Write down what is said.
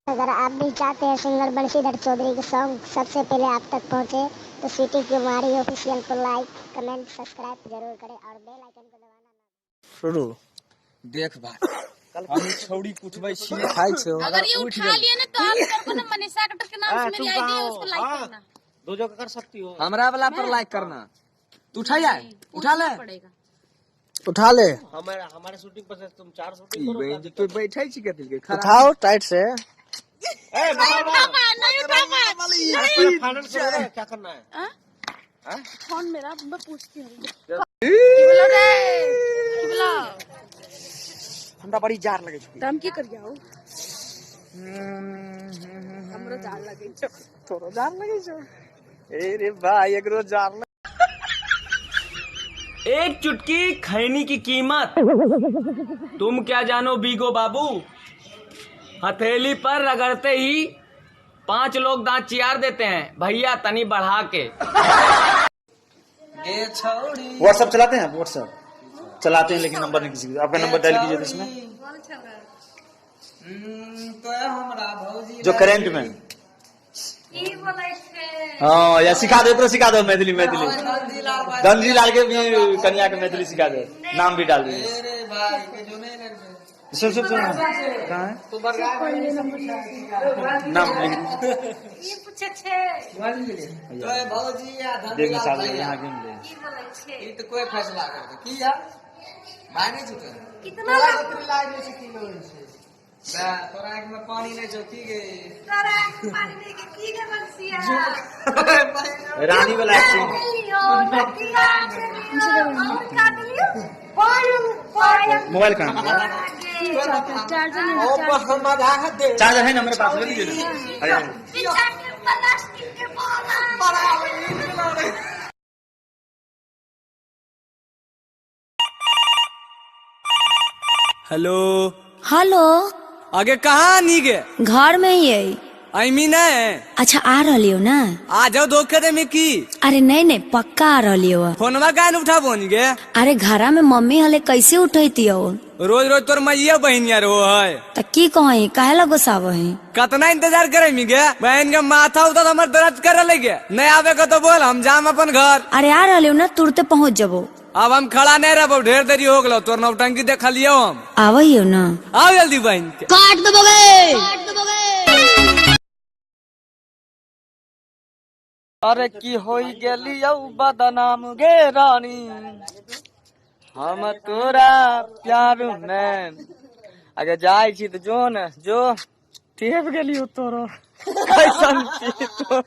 अगर आप भी चाहते हैं सिंगर बंशीधर चौधरी के सॉन्ग सबसे पहले आप तक पहुंचे तो स्वीटी कुमारी ऑफिशियल को लाइक, कमेंट, सब्सक्राइब जरूर करें और बेल आइकन को दबाना ना शुरू। देख भाई, हम छौड़ी कुटबै छी। खाइ छौ। अगर ये उठा लिया ना तो आप मेरे को ना मनीषा कटर के नाम से मेरी आईडी है, उसको लाइक करना। दो जगह कर सकती हो। हमरा वाला पर लाइक करना। तू उठाया, उठा ले। पड़ेगा। उठा ले। हमारे हमारे शूटिंग पर से तुम चार शूटिंग ई करो। बहन जी, तू बैठै छी कथी के खड़ा? उठाओ टाइट से। ए, नहीं उठा पाया, नहीं उठा पाया। पहले फाइनल करो ना, क्या करना है? हाँ? फोन मेरा, मैं पूछती हूँ। की बोला रे? की बोला? हमरा बड़ी जार लगै छै। तो हम की करिया हो? हमरो जान लगे छौ। तोरो जार लगै छौ? ए रे भाई, एकरो जार। एक चुटकी खैनी की कीमत तुम क्या जानो बीगो बाबू, हथेली पर रगड़ते ही 5 लोग दांत चियार देते हैं, भैया तनी बढ़ा के। गे छौड़ी। व्हाट्सएप चलाते हैं आप? व्हाट्सएप चलाते हैं, लेकिन नंबर नहीं किसी का। आपका नंबर डायल कीजिए तो इसमें। तो हमरा भौजी जो करेंट में। हाँ, या सिखा दो, एकरो सिखा दो मैथिली। मैथिली धनजी लाल के भी कन्या के मैथिली सिखा दो, नाम भी डाल दीजिए। रे भाई के जो नहीं लगबे। सुन सुन सुन, कहाँ है? तू बरगा। नाम लिख। तो भौजी या देख धनजी साल लाल भैया। यहाँ क्यों ले? ई तो कोई फैसला कर दे की या भाई नहीं छूटे कितना लाग जाइ छै, की होइ छै बे? तोरा आँख में पानी नहीं छौ की गे? रानी वाला एक्टिंग। मोबाइल कहाँ है? चार्जर नहीं। चार्जर है ना मेरे पास, ले लीजिए ना। अरे। हेलो। हेलो। आगे कहाँ नी गे? घर में ही है। ऐमी नहीं? अच्छा, आ रही हो ना? आ जाओ, धोखे दे में की? अरे नहीं नहीं, पक्का आ रही हो। फोनवा काहे न उठाबो नी गे? अरे, घरा में मम्मी हले, कैसे उठैती हो? रोज रोज तोर मैया बहन यार हो है। त की कही, काहे ला गुस्साब है? कतना इंतजार करे मी गे बहन के, माथा उठा हमर दर्द करे लगे। नहीं आवे को तो बोल, हम जाम अपन घर। अरे, आ रही हो ना, तुरते पहुँच जबो। अब हम खड़ा नहीं रहो, ढेर देरी हो गलो। तोर नौटंकी देखलियो हम। आवही हो ना? आओ जल्दी बहन के। काट दो। अरे, की होई गेली बदनाम गे रानी, हम तोरा प्यार में। अगर जाय छी तऽ जो ने जो, टेप गेलियो तोरो कैसन छी तो।